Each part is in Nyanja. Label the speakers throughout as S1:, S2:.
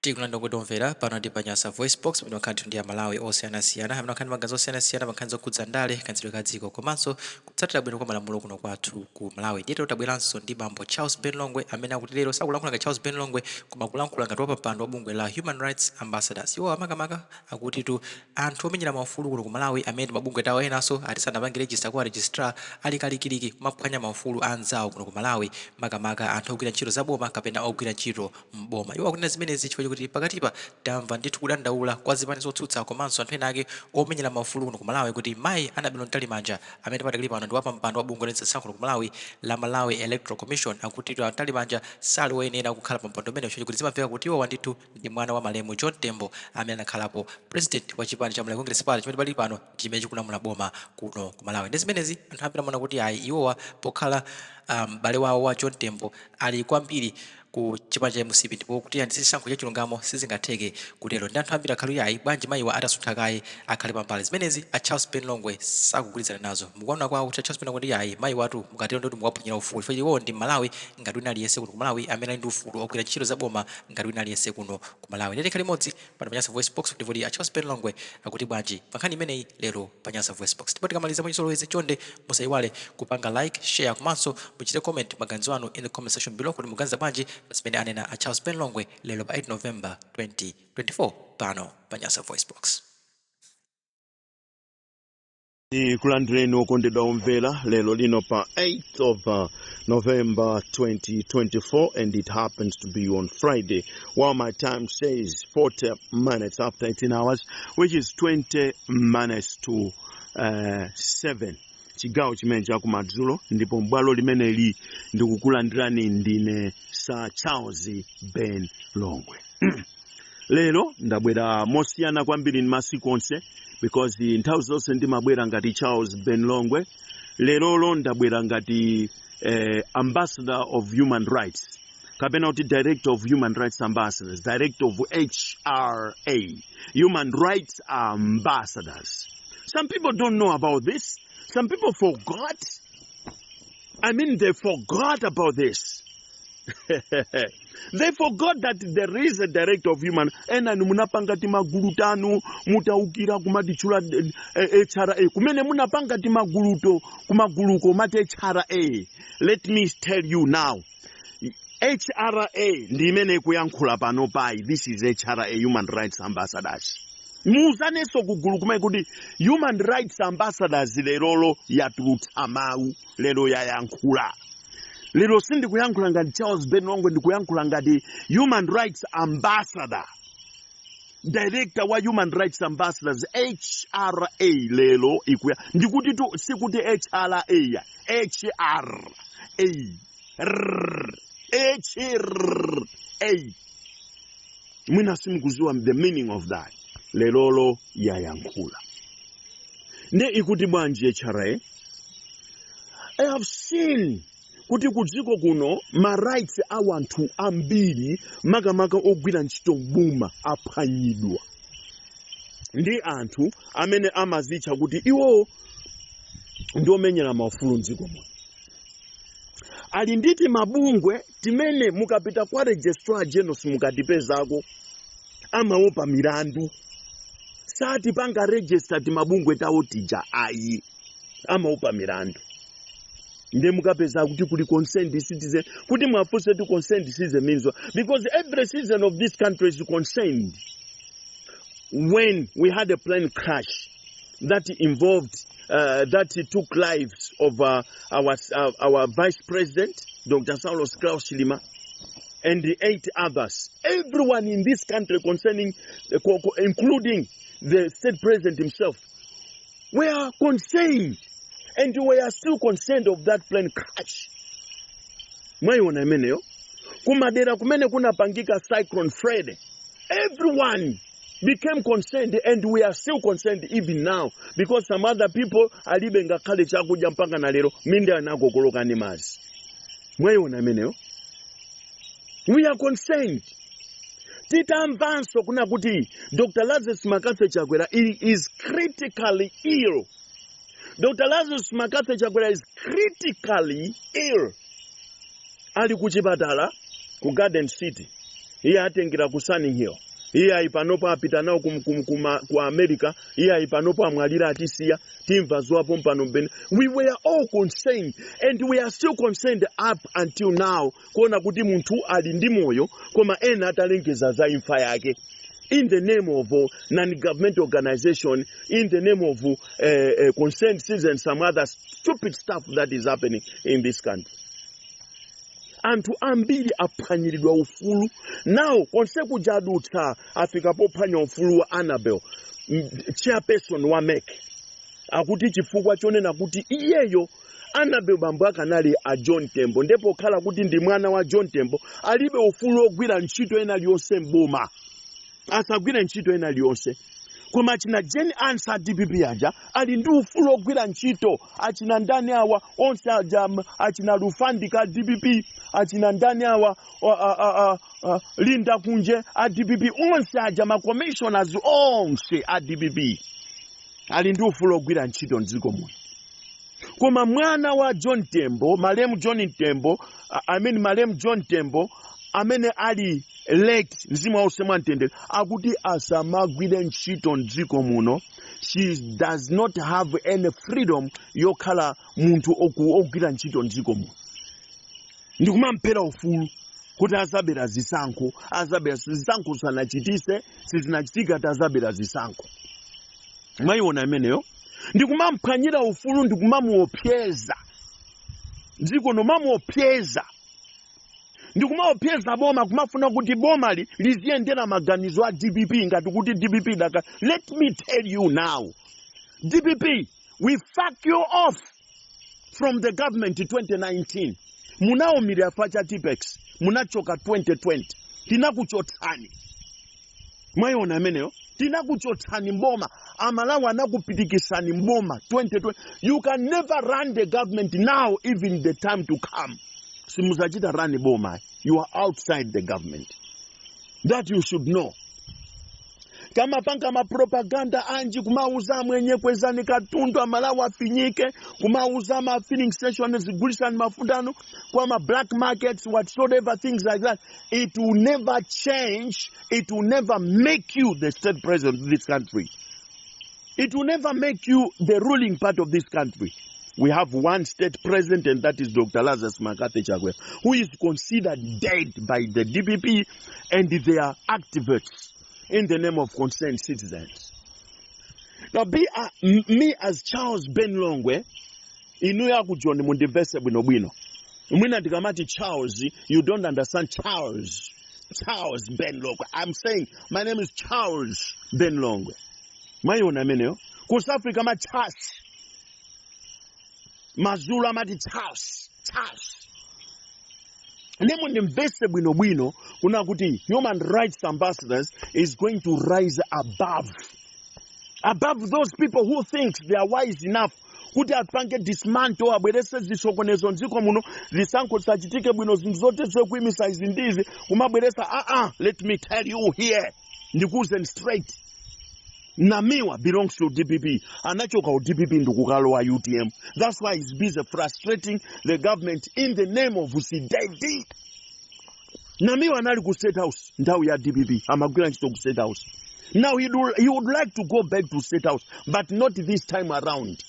S1: Tikulandira kutomvera pano ndi pa Nyasa Voice Box, pamene nkhani ndi Amalawi osiyanasiyana amene nkhani maganizo osiyanasiyana pa nkhani zokhudza ndale, kayendetsedwe ka dziko komanso kutsatira bwino kwa malamulo kuno kwathu ku Malawi. Ndiye tabweranso ndi bambo Charles Ben Longwe, amene akuti lero sakulankhula ngati Charles Ben Longwe, koma kulankhula ngati wapampando wa bungwe la Human Rights Ambassadors. Iwo amakamaka akutitu anthu omenyera maufulu kuno ku Malawi, amene mabungwe tawo enanso ati sanapange register kwa registrar, ali kalikiliki kumaphwanya maufulu a anzawo kuno ku Malawi, makamaka anthu ogwira ntchito zaboma kapena ogwira ntchito mboma. Iwo akunena zimenezi chifukwa chokuti pakatipa tamva ndithu kudandaula kwa zipani zotsutsa komanso anthu ena ake omenyera maufulu kuno ku Malawi kuti mayi Annabel Mtalimanja, amene padakali pano ndi wapampando wa bungwe loyendetsa zisankho kuno ku Malawi la Malawi Electoral Commission, akuti Mtalimanja sali woyenera kukhala pa mpando umenewo, chifukwa chokuti zimamveka kuti iwowa ndithu ndi mwana wa malemu John Tembo, amene anakhalapo president wa chipani cha Malawi Congress Party, chimene pali pano ndi chimene chikulamula boma kuno ku Malawi. Ndi zimenezi anthu ambiri amaona kuti ayi, iwowa pokhala m'bale wawo wa John Tembo ali kwambiri ku chipani cha MCP, ndipo kuti ayendetse chisankho cha chilungamo sizingatheke kutero. Ndi anthu ambiri akhale ayi, bwanji mayiwa atasuntha kaye akhale pambali? Zimenezi a Charles Ben Longwe sakugwirizana nazo. Mukuona kwawo kuti a Charles Ben Longwe ndi ayi, mayi watu mukatero ndoti mukaphwanyira ufulu, chifukwa iwowo ndi Malawi ngati wina aliyense kuno ku Malawi, amene ali ndi ufulu ogwira ntchito za boma ngati wina aliyense kuno ku Malawi. Ndiye tikhale limodzi pano pa Nyasa Voice Box kuti kodi a Charles Ben Longwe akuti bwanji pa nkhani imeneyi lero pa Nyasa Voice Box. Ndipo tikamaliza, mwachizolowezi, chonde musayiwale kupanga like, share komanso muchite comment maganizo anu in the comment section below, kuti muganiza bwanji pa zimene anena a Charles Ben Longwe lero pa 8 November 2024 pano pa Nyasa Voice Box.
S2: Tikulandireni okondedwa omvera lero lino pa 8th of November 2024, and it happens to be on Friday, while my time says 40 minutes after 18 hours, which is 20 minutes to 7, chigawo chimene chakumadzulo. Ndipo m'bwalo limeneli ndikukulandirani ndine Sir Charles Ben Longwe. Lero ndabwera mosiyana kwambiri ndi masiku onse, because nthawi zonse ndimabwera ngati Charles Ben Longwe. Lerolo ndabwera ngati ambassador of human rights, kapena kuti director of Human Rights Ambassadors, director of HRA, Human Rights Ambassadors. Some people don't know about this. Some people forgot. I mean, they forgot about this. They forgot that there is a director of human. Ena ni munapanga timagulu tanu mutaukira kumatitchula HRA, kumene munapanga timaguluto kumaguluko mati HRA. Let me tell you now, HRA ndi imene ikuyankhula pano pai. This is HRA, Human Rights Ambassadors. Muuzanenso kugulu kumene kuti Human Rights Ambassadors lerolo yatulutsa mawu, lero yayankhula. Lero sindikuyankhula ngati Charles Ben Longwe, ndikuyankhula ngati human rights ambassador, director wa Human Rights Ambassadors, HRA. Lero ikuya ndikuti tu, sikuti HRA ya HRA, R HRA. Mwina simukuziwa the meaning of that. Lerolo yayankhula. Nde ikuti bwanji HRA? I have seen kuti kudziko kuno ma rights a wanthu ambiri, makamaka ogwira ntchito mboma, aphwanyidwa ndi anthu amene amazitcha kuti iwo ndi omenyera maufulu mdziko muno. Ali nditi mabungwe timene mukapita kwa Registrar General mukatipezako, amaopa milandu, satipanga register timabungwe tawo tija ayi, amaopa milandu. Ndiye mukapeza kuti kuli Concerned Citizen, kuti mwafunse ti Concerned Citizen means what? Because every citizen of this country is concerned. When we had a plane crash that involved that took lives of our vice president, Dr. Saulos Klaus Chilima, and the eight others, everyone in this country concerning, including the state president himself, were concerned, and we are still concerned of that plane crash. Mwayiona imeneyo? Kumadera kumene kunapangika Cyclone Freddy, everyone became concerned, and we are still concerned even now, because some other people alibe ngakhale chakudya mpaka na lero, minda anakokoloka ndi madzi. Mwayiona imeneyo? We are concerned. Titamvanso kuna kuti Dr. Lazarus McCarthy Chakwera is critically ill. Dr. Lazarus McCarthy Chakwera is critically ill, ali kuchipatala ku Garden City. Iye atengera ku Sunninghill. Iye ayi, panopo apita nawo ku America. Iye ayi, panopo amwalira, atisiya, timva zowapo mpano mbene. We were all concerned and we are still concerned up until now kuona kuti munthu ali ndi moyo, koma ena atalengeza za imfa yake in the name of non-government organization, in the name of concerned citizens, some other stupid stuff that is happening in this country. Anthu ambiri aphwanyiridwa ufulu. Now konse kuja adutsa, afika pophwanya ufulu wa Annabel, chairperson wa MEC, akuti chifukwa chonena kuti iyeyo Annabel bambo ake anali a John Tembo, ndipo khala kuti ndi mwana wa John Tembo, alibe ufulu wogwira ntchito ena liyonse mboma, asagwire ntchito ena liyonse. Koma achina Jane Ansah DPP aja ali ndi ufulu wogwira ntchito, achina ndani awa onse aja, achina Lufandika DPP, achina ndani awa, a, Linda Kunje a DPP, onse aja, ma commissioners onse a DPP ali ndi ufulu wogwira ntchito mdziko muno. Koma mwana wa John Tembo, malemu John Tembo, I mean malemu John Tembo amene ali late, mzimu wause mwamtendere, akuti asamagwire ntchito mdziko muno. She does not have any freedom yokhala munthu ogwira ntchito mdziko muno. Ndikumampera ufulu kuti azabera zisankho, azabera zisankho, sanachitise, sizinachitika, ati azabera zisankho. Mwayiona imeneyo? Ndikumamphwanyira ufulu, ndikumamuopseza dziko, nomamuopseza, ndikumaopseza boma, kumafuna kuti bomali liziyendera maganizo a DPP, ngati kuti DPP daka. Let me tell you now, DPP, we fuck you off from the government. 2019 munawumirira fa cha Tipex, munachoka. 2020 tinakuchotsani. Mwayiona ameneyo? Tinakuchotsani mboma. Amalawi anakupitikisani mboma 2020. You can never run the government now, even the time to come simuzachita run boma. You are outside the government, that you should know. Kamapanga mapropaganda anji kumauza mwenye kwezani katundu Amalawi afinyike, kumauza ma filling station zigulisani mafutano kwa ma black markets, whatsoever things like that, it will never change. It will never make you the state president of this country. It will never make you the ruling part of this country. We have one state president, and that is Dr. Lazarus McCarthy Chakwera, who is considered dead by the DPP and their activists in the name of concerned citizens. Now, me as Charles Ben Longwe, inu yakujoni mundimvese bwinobwino. Mwina ndikamati Charles, you don't understand Charles. Charles Ben Longwe. I'm saying my name is Charles Ben Longwe. Mwayiona ameneyo? Ku South Africa ma Charles. Mazulu amati Charles. Charles. Nemo ndimvese bwinobwino kuna kuti Human Rights Ambassadors is going to rise above those people who think they are wise enough kuti apange dismantle, abwerese zisokonezo mdziko muno, zisankho zisachitike bwino, zinthu zote kuyimisa izi ndizi kumabweresa. Ah, let me tell you here, ndikuwuzeni straight, Namiwa belongs to DPP. Anachoka ku DPP ndikukalowa UTM. That's why he's busy frustrating the government in the name of CDD. Namiwa anali ku State House nthawi ya DPP, amagwira ntchito ku State House. Now he would like to go back to State House, but not this time around.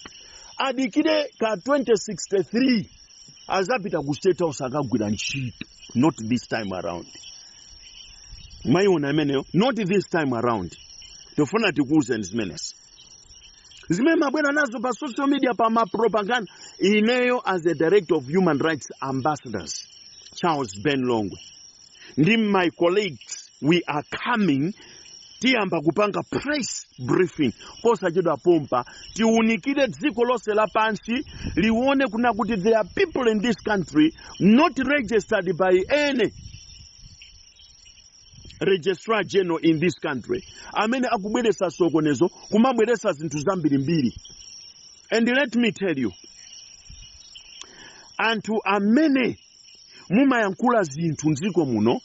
S2: Adikire ka 2063 azapita ku State House akagwira ntchito. Not this time around. Mwayiona imeneyo? Not this time around. Tofuna tikuwuzeni zimenezi zimene mabwera nazo pa social media, pa mapropaganda. Ineyo as a director of Human Rights Ambassadors, Charles Ben Longwe, ndi my colleagues, we are coming. Tiyamba kupanga press briefing posachedwa pompa, tiunikire dziko lonse lapansi lione kuna kuti there are people in this country not registered by any registrar general in this country, amene akubweretsa sokonezo, kumabweretsa zinthu zambirimbiri. And let me tell you, anthu amene mumayankhula zinthu mdziko muno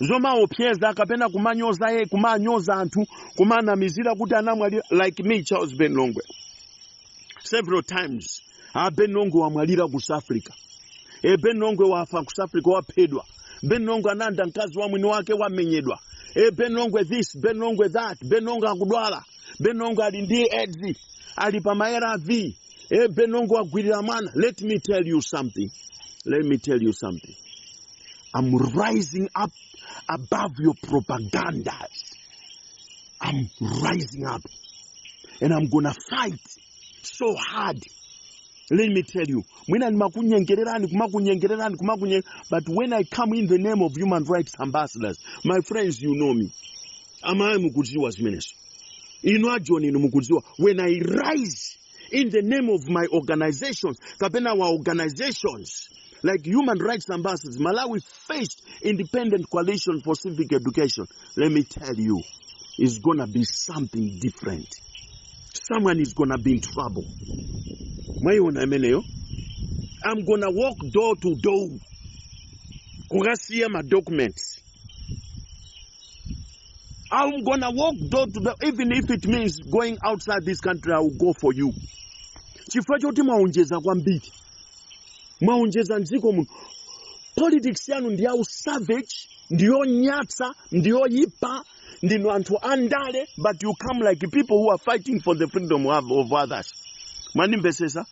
S2: zomaopseza kapena kumanyoza ye, kumanyoza anthu, kumanamizira kuti anamwalira, like me, Charles Ben Longwe, several times, ah, Ben Longwe wamwalira ku South Africa, e Ben Longwe wafa ku South Africa, waphedwa. Ben Longwe ananda mkazi wa mwini wake, wamenyedwa. Ben Longwe this, Ben Longwe that, Ben Longwe akudwala, Ben Longwe ali ndi AIDS, ali pa ma ARV, Ben Longwe agwirira mwana. Let me tell you something, let me tell you something. I'm rising up above your propagandas. I'm rising up and I'm gonna fight so hard. Let me tell you, mwina ndimakunyengererani, kumakunyengererani, kumakunye, but when I come in the name of Human Rights Ambassadors, my friends, you know me, amayi, mukudziwa zimenezo. Inu ajoni, inu mukudziwa, when I rise in the name of my organizations kapena our organizations like Human Rights Ambassadors, Malawi First Independent Coalition for Civic Education, let me tell you, it's gonna be something different. Someone is gonna be in trouble. Mwayiona imeneyo? I'm gonna walk door to door kukasiya ma documents. I'm gonna walk door to door, even if it means going outside this country, I will go for you, chifukwa choti mwaonjeza kwambiri, mwaonjeza mdziko muno. Politics yanu ndi ya savage, ndiyonyatsa, ndiyoyipa. Ndinu anthu andale, but you come like people who are fighting for the freedom of others. Mwandimvesesa?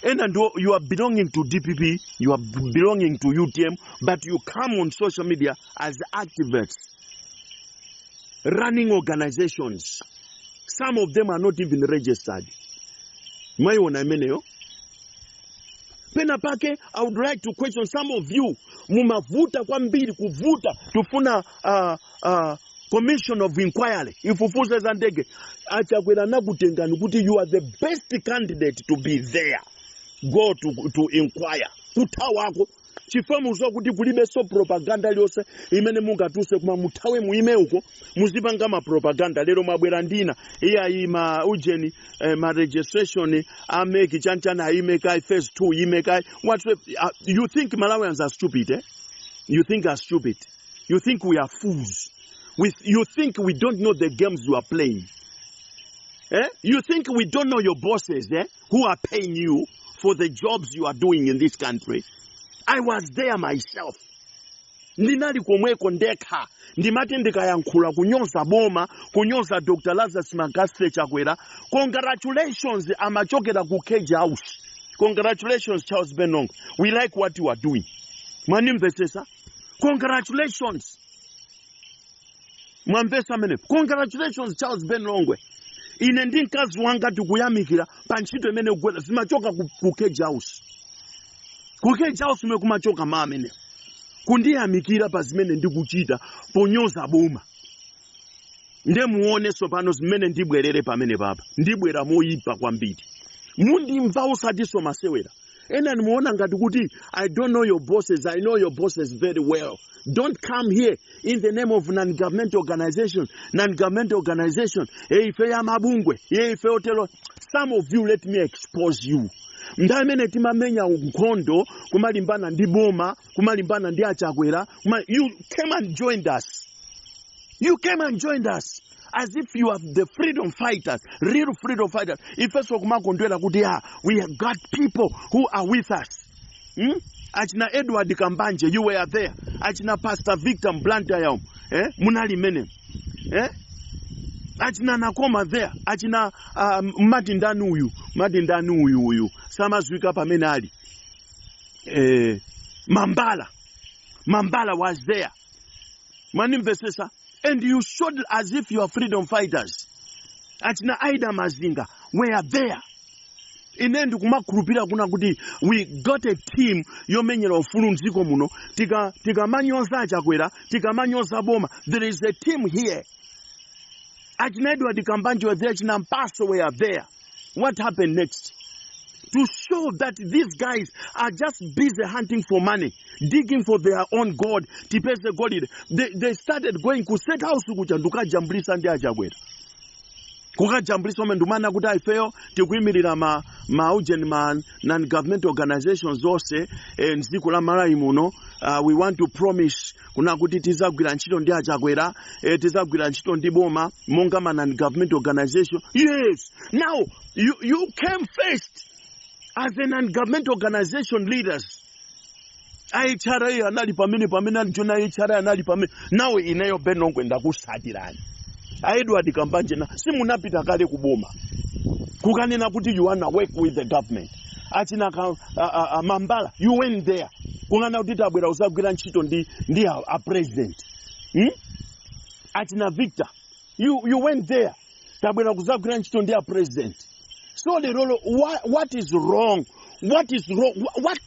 S2: Ena ndio you are belonging to DPP, you are belonging to UTM, but you come on social media as activists running organizations. Some of them are not even registered. Mwayiona imeneyo? Pena pake I would like to question some of you. Mumavuta kwambiri, kuvuta tufuna commission of inquiry ifufuze za ndege. Achakwera nakutengani kuti you are the best candidate to be there, go to inquire. Kuthawako chifukwa muziwa kuti kulibenso propaganda iliyonse imene mungatuse, koma muthawe, muime uko, muzipanga ma propaganda. Lero mwabwera ndina iyayi, ma ujeni, ma registration a MEC chanchana aime kai, phase 2 ime kai. What you think, Malawians are stupid, eh? You think are stupid? You think we are fools? You think we don't know the games you are playing, eh? You think we don't know your bosses, eh, who are paying you for the jobs you are doing in this country? I was there myself. Ndinali komweko ndekha. Ndimati ndikayankhula kunyoza boma, kunyoza Dr Lazarus McCarthy Chakwera, congratulations amachokera ku Cage House. "Congratulations, Charles Ben Longwe, we like what you are doing." Mwanimvesesa? Congratulations. Mwamvesa amenepo? "Congratulations, Charles Ben Longwe, ine ndi mkazi wanga tikuyamikira pa ntchito imene ukugwira." Zimachoka ku Cage House. Ku Cage House mwe kumachoka ma amenewo kundiyamikira pa zimene ndikuchita ponyoza boma. Nde muone tsopano zimene ndibwerere pamene papa. Ndibwera moyipa kwambiri, mundimva, usatinso masewera. Ena nimuona ngati kuti I don't know your bosses. I know your bosses very well. Don't come here in the name of non-government organization, non-government organization, hey, ife ya mabungwe, hey, ife otelo. Some of you, let me expose you. Nthawi imene timamenya nkhondo kumalimbana ndi boma, kumalimbana ndi Achakwera, you came and joined us. You came and joined us as if you are the freedom fighters, real freedom fighters. Ifeso kumakondwera kuti ah, we have got people who are with us. Achina Edward Kambanje, you were there. Achina Pastor Victor Blantyre, eh? Munali mene. Eh? Achina Nakoma there. Achina Martin ndani uyu, Martin ndani uyu uyu. Samazwika pamene ali. Mambala. Mambala was there. Mwanimvesesa? And you showed as if you are freedom fighters. Achina Aida Mazinga were there. Ine ndikumakhulupirira kuna kuti we got a team yomenyera ufulu mdziko muno. Tikamanyoza Achakwera, tikamanyoza boma, there is a team here. Achina Edward Kambanje were there, achina Mpaso were there. What happened next? To show that these guys are just busy hunting for money, digging for their own gold, tipeze golide. They started going ku State House kuja ndikajambulisa ndi Achakwera. Kukajambulisa omwe ndimana kuti ifeyo tikuyimirira ma ujeni, ma non-government organizations zonse mdziko la Malawi muno. We want to promise kuna kuti tizagwira ntchito ndi Achakwera, tizagwira ntchito ndi boma monga ma non-government organization. Yes, now you came first as a non-government organization leaders. HRA anali pamene, pamene ali jona HRA anali pamene. Nawe ineyo Ben Longwe ndakusatirani. A Edward Kambanje na simunapita kale kuboma kukanena kuti you wanna work with the government? Achina ka Mambala, you went there kunena kuti tabwera usagwira ntchito ndi a president, Achina Victor, you went there, tabwera kuzagwira ntchito ndi a president. So lerolo what is wrong? What is wrong?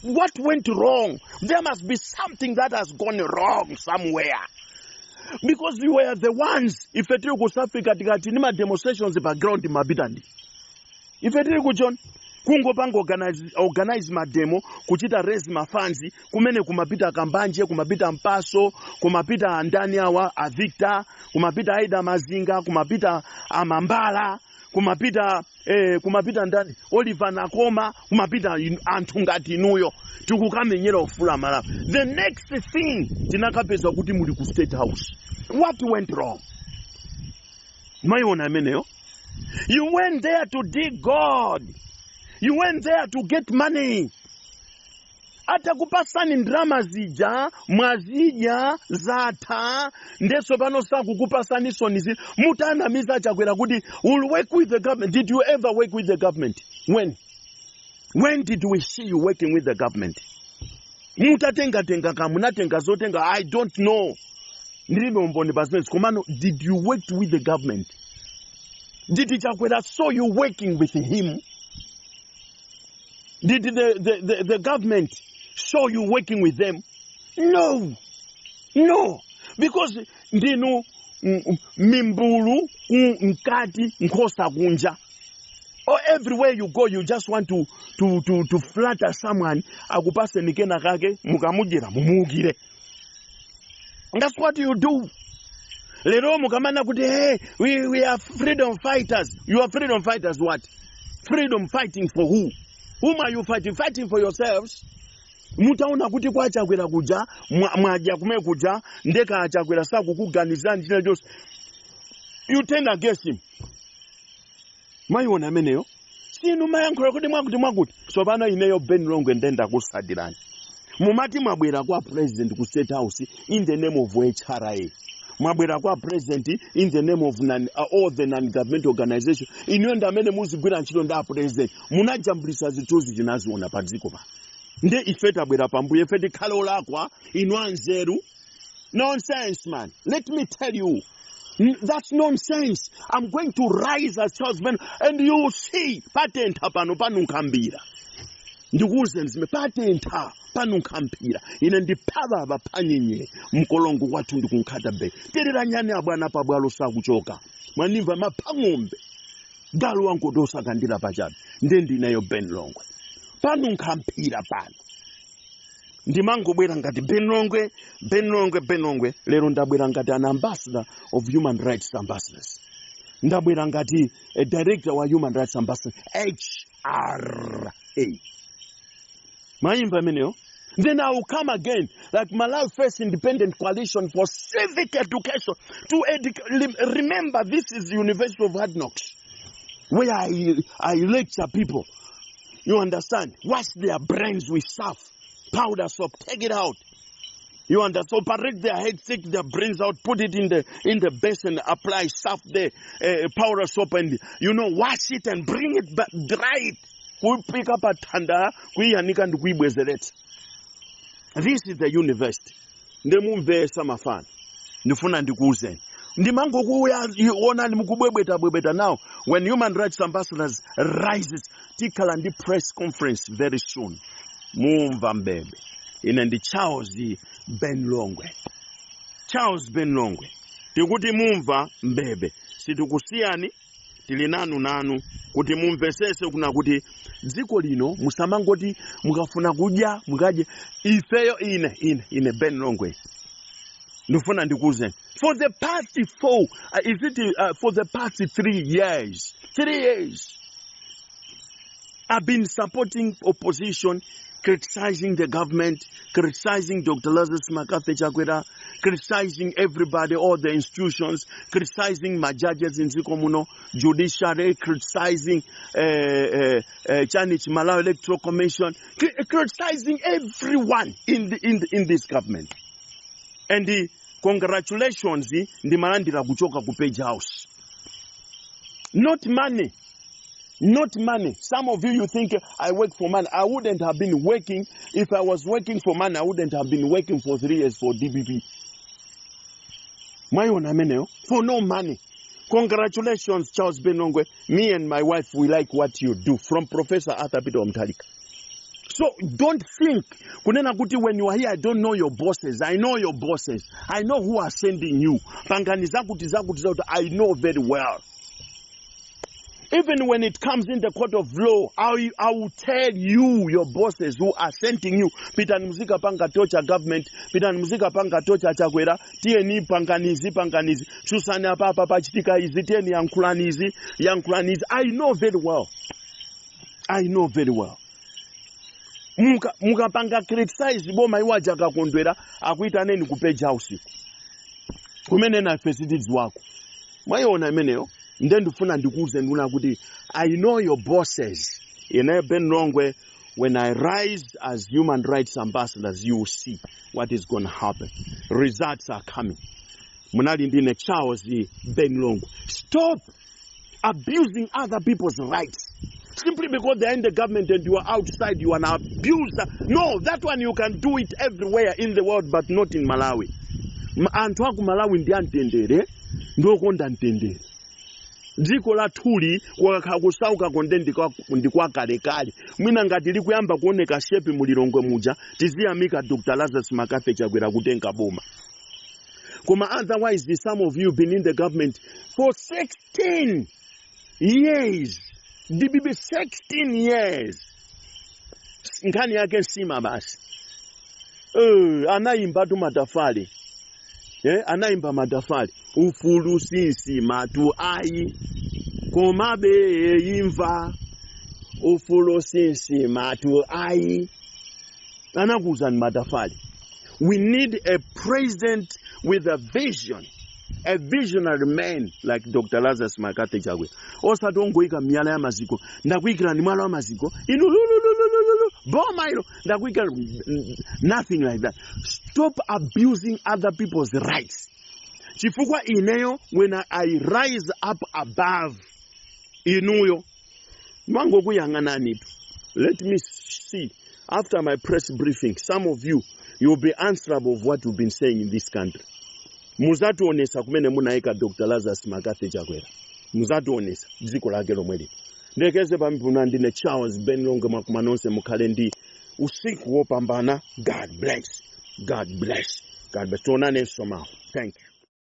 S2: What went wrong? There must be something that has gone wrong somewhere, because we were the ones. Ife tiri ku South Africa, tikati ni ma demonstrations pa ground, mapita ndi ife tiri ku John kungopanga organize mademo, kuchita raise mafunds kumene kumapita Kambanje, kumapita Mpaso, kumapita andani awa, a Victor, kumapita Aida Mazinga, kumapita Amambala, kumapita ndani, Oliver Nakoma, kumapita anthu ngati inuyo, tikukamenyera ufulu Malawi. The next thing, tinakapeza kuti muli ku State House. What went wrong? Maiona ameneyo. You went there to dig God. You went there to get money. Atakupasani ndrama zija, mwazidya, zatha. Ndeso pano sakukupasaniso nizi mutanamiza Chakwera kuti will work with the government. Did you ever work with the government? When did we see you working with the government? Mutatengatenga kamunatenga zotenga, I don't know, ndilibe umboni pa zimenezi. Komano did you work with the government? Did Chakwera saw you working with him? Did the government show you working with them? No, no, because ndinu mimbulu mkati, nkhosa kunja. Or everywhere you go, you just want to flatter someone, akupaseni kena kake, mukamudyera mumuukire. That's what you do. Lero mukamana kuti, "Hey, we are freedom fighters." You are freedom fighters what? Freedom fighting for who? Whom are you fighting? Fighting for yourselves. Mutaona kuti kwachakwera kuja mwadya kumene kuja, ndeka achakwera sakukuganizani china chonse, you turn against him. Mwayiona ameneyo. Sinu mayankhula kuti mwakuti mwakuti. So pano ineyo Ben Longwe ndenda kusadirani. Mumati mwabwera kwa president ku State House in the name of HRA, mwabwera kwa president in the name of all the non-government organization. Inuyo ndi amene muzigwira ntchito ndi a president. Munajambulisa zithunzi, tinaziona pa dziko pano. Nde ife tabwera pambuyo, ife tikhale olakwa, inu anzeru? Nonsense, man. Let me tell you, that's nonsense. I'm going to rise as Charles Ben and you will see. Patentha pano, panunkhambira. Ndikuwuzeni zime, patentha, panunkhambira. Ine ndiphavava phanyenye mkolongo kwathu ndikunkhata be terera nyani abwana pabwalo sakuchoka. Mwanimva? Maphang'ombe galu wangu osakandira pachabe. Nde ndineyo Ben Longwe, panunkhambira pano. Ndimangobwera ngati Ben Longwe, Ben Longwe, Ben Longwe. Lero ndabwera ngati an ambassador of Human Rights Ambassadors. Ndabwera ngati a director wa Human Rights Ambassador, HRA. Mayimba ameneyo. Then I will come again like Malawi First Independent Coalition for Civic Education to remember, this is the University of Hard Knocks where I lecture people, you understand? Wash their brains with Surf, powder soap, take it out. You understand? Operate their head, take their brains out, put it in the basin, apply Surf there, powder soap, and wash it and bring it back, dry it. Kuipika patanda, kuiyanika ndi kuibwezeretsa. This is the university. Ndemumvesa mafana. Ndifuna ndikuwuzeni. Ndimangokuona mukubwebweta bwebweta. Now when Human Rights Ambassadors rises, tikhala ndi press conference very soon. Mumva mbebe. Ine ndi Charles Ben Longwe, Charles Ben Longwe. Tikuti mumva mbebe, sitikusiyani, tili nanu nanu kuti mumvesese kuna kuti dziko lino musamangoti mukafuna kudya mukadye. Ifeyo, ine Ben Longwe, ndifuna ndikuwuzeni, for the past four is it for the past 3 years, 3 years I've been supporting opposition. criticizing the government, criticizing Dr. Lazarus McCarthy Chakwera, criticizing everybody, all the institutions, criticizing my judges in dziko muno, judiciary, criticizing Chanich Malawi Electoral Commission, criticizing everyone in this government. And the congratulations ndimalandira kuchoka ku Page House. Not money. Not money. Some of you, you think I work for money. I wouldn't have been working. If I was working for money, I wouldn't have been working for 3 years for DPP. Mwayiona ameneyo? For no money. "Congratulations, Charles Ben Longwe. Me and my wife, we like what you do." From Professor Arthur Peter Mutharika. So don't think, kunena kuti when you are here, I don't know your bosses. I know your bosses. I know who are sending you. Pangani zakuti zakuti zakuti. I know very well. Even when it comes in the court of law, I will tell you your bosses who are sending you. "Pitani muzikapanga torture government, pitani muzikapanga torture Chakwera, tiyeni panganizi panganizi, tsutsani apa apa pachitika izi, tiyeni yankhulani izi, yankhulani izi." I know very well. I know very well. Mukapanga criticize boma, iwo aja akakondwera akuitaneni ku Page House kumene nafe sitidziwako. Mwayiona imeneyo? Nde ndifuna ndikuuze nduna kuti I know your bosses. Ine Ben Longwe, when I rise as human rights ambassadors, you will see what is going to happen. Results are coming. Munali ndine Charles Ben Longwe. Stop abusing other people's rights simply because they're in the government and you are outside. You are an abuser. No, that one you can do it everywhere in the world, but not in Malawi. Anthu aku Malawi ndi amtendere, ndiokonda mtendere. Dziko lathuli kwakakhala kusauka konde ndikwakalekale. Mwina ngati likuyamba kuoneka shape mu Lilongwe muja, tiziyamika Dr. Lazarus McCarthy Chakwera kutenga boma. Koma otherwise, some of you been in the government for 16 years. DPP, 16 years. Nkhani yake nsima basi. Anayimba tu Matafale, anayimba Matafale, "Ufulu sinsima tu ayi, komabe imva, ufulu sinsima tu ayi." Anakuuzani Matafale. We need a president with a vision, a visionary man like Dr. Lazarus McCarthy Chakwera, osati ongoyika miyala ya maziko. "Ndakuyikirani mwala wa maziko inu, lululululu, boma ilo ndakuyikira." Nothing like that. Stop abusing other people's rights, chifukwa ineyo, when I rise up above inuyo, mangokuyang'anani tu. Let me see. After my press briefing, some of you, you will be answerable of what you've been saying in this country. Muzationesa kumene munayika Dr. Lazarus McCarthy Chakwera. Muzationesa dziko lake lomwe lino. Ndekeze pamphuna. Ndine Charles Ben Longwe. Mwakuma nonse, mukhale ndi usiku wopambana. God bless, God bless, God bless. Tionanenso mawa. Thank you.